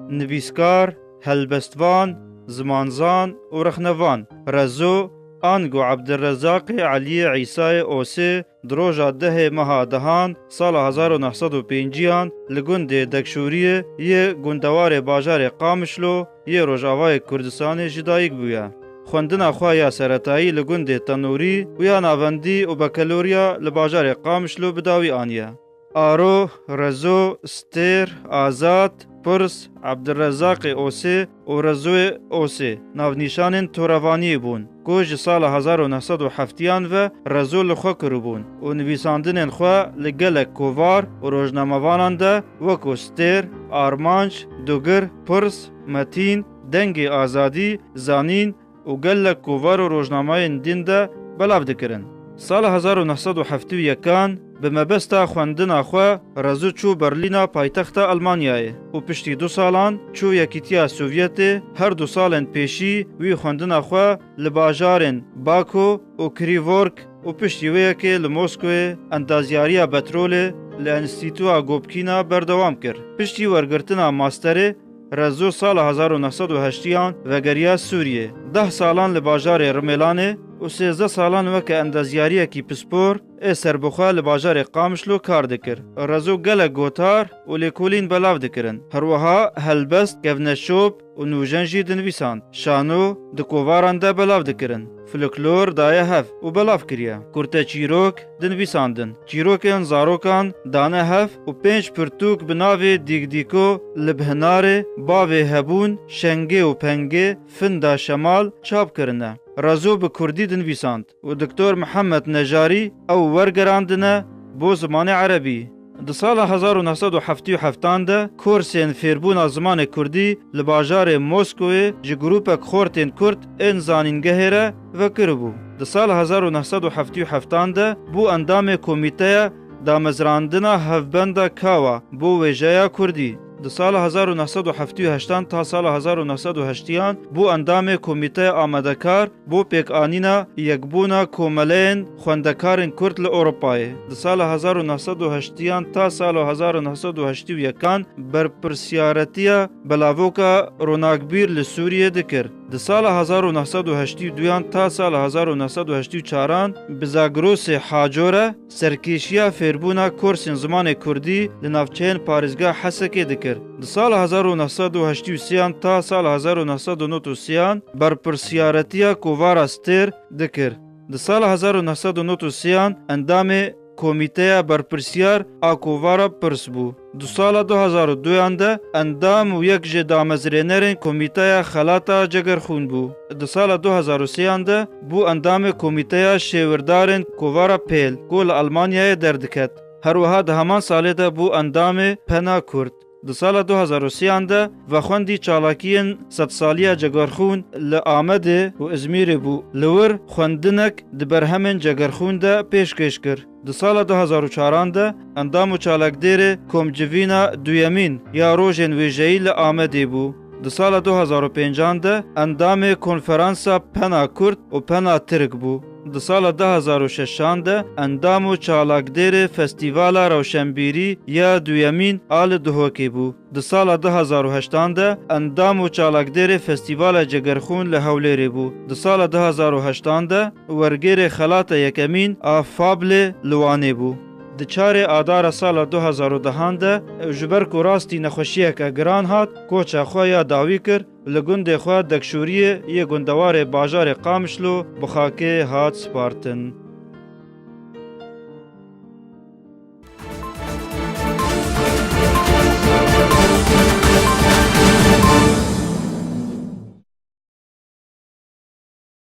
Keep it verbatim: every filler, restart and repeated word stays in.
nivîskar, helbestvan, zimanzan û rexnevan. Rezo, ango Ebdirrezaqê Eliyê Îsayê Osê di roja dehê meha dehan sala hezar û neh sed û pêncî an li gundê Dekşûriyê yê gundewarê bajarê Qamişlo yê Rojavayê Kurdistanê ji dayik bûye. Xwendina xwe ya seretayî li gundê Tenûrî û ya navendî û bekeloriya li bajarê Qamişlo bi dawî aniye. Aro, Rezo, Stêr, Azad, Pirs, Ebdirrezaqê Osê û Rezoyê Osê navnîşanên torevaniyê bûn, ku ji sala hezar û neh sed û heftiyan ve Rezo li xwe kiribûn û nivîsandinên xwe li gelek kovar û rojnamevanan de wekû Stêr, Armanc, Dugir, Pirs, Metîn, Dengê Azadî, Zanîn, û gelek kovar û rojnamayên din de belav dikirin. Sala hezar û neh sed û heftê û yekan bi mebesta xwendina xwe Rezo çû Berlîna paytexta Almanyayê û piştî du salan çû Yekîtiya Sovyetê, her du salên pêşî wî xwendina xwe li bajarên Bako û Krivork û piştî wê yekê li Moskoyê endazyariya petrolê li Enstîtuya Gopkîna berdewam kir. Piştî wergirtina masterê, Rezo sala hezar û neh sed û heştiyan vegeriya Sûriyê. Deh salan li bajarê Rimêlanê û sêzdeh salan weke endazyariyekî pispor ê serbixwe li bajarê Qamişlo kar dikir. Rezo gelek gotar û lêkolîn belav dikirin. Herwiha helbest, kevneşop û nûjen jî dinivîsand. Şano di kovaran de belav dikirin. Folklor daye hev û belav kiriye. Kurteçîrok dinivîsandin. Çîrokên zarokan dane hev û pênc pirtûk bi navê Dîgdîko, Li Bihinarê, Bavê Hebûn, Şengê û Pengê, Finda Şemal çap kirine. Rezo bi kurdî dinivîsand û Doktor Mihemed Nejarî ew wergerandine bo zimanê erebî. Di sala hezar û neh sed û heftê û heftan de korsên fêrbûna zimanê kurdî li bajarê Moskoyê ji grûpek xortên kurd ên zanîngehê re vekiribû. Di sala hezar û neh sed û heftê û heftan de bû endamê Komîteya Damezrandina Hevbenda Kawa bo wêjeya kurdî. Di sala hezar û neh sed û heftê û heştan ta sala hezar û neh sed û heştiyan bû endamê Komîteya Amadekar bo pêkanîna Yekbûna Komeleyên Xwendekarên Kurd li Ewropayê. Di sala hezar û neh sed û heştiyan ta sala hezar û neh sed û heştê û yekan berpirsiyaretiya belavoka ronakbîr li Sûriyê dikir. Di sala hezar û neh sed û heştê û duyan ta sala hezar û neh sed û heştê û çaran bi Zagrosê Haco re serkêşiya fêrbûna korsên zimanê kurdî li navçeyên parêzgeha Hesekê dikir. Di sala hezar û neh sed û heştê û sêyan ta sala hezar û neh sed û nod û sêyan berpirsiyaretiya kovara Stêr dikir. Di sala hezar û neh sed û nod û sêyan endamê Komîteya Berpirsiyar a Kovara Pirs bû. Di sala du hezar û duyan de endam û yek ji damezrênerên Komîteya Xelata Cegerxûn bû. Di sala du hezar û sêyan de bû endamê Komîteya Şêwirdarên Kovara Pêl, ku li Almanyayê derdiket. Her wiha di heman salê de bû endamê Pena Kurd. Di sala du hezar û sêyan de vexwendî çalakiyên sedsaliya Cegerxûn li Amedê û Îzmîrê bû. Li wir xwendinek di berhemên Cegerxûn de pêşkêş kir. Di sala du hezar û çaran de endam û çalakdêrê Komcivîna Duyemîn ya Rojên Wêjeyî li Amedê bû. Di sala du hezar û pêncan de endamê Konferansa Pena Kurd û Pena Tirk bû. Di sala du hezar û şeşan de endam û çalakdêrê Festîvala Rewşenbîrî ya Duyemîn a li Duhokê bû. Di sala du hezar û heştan de endam û çalakdêrê Festîvala Cegerxûn li Hewlêrê bû. Di sala du hezar û heştan de wergêrê Xelata Yekemîn a Fablê li Wanê bû. Di çarê Adara sala du hezar û dehan de ji ber ku rastî nexweşiyeke giran hat, koça xwe ya dawî kir, li gundê xwe Dekşûriyê yê gundewarê bajarê Qamişlo bi xakê hat spartin.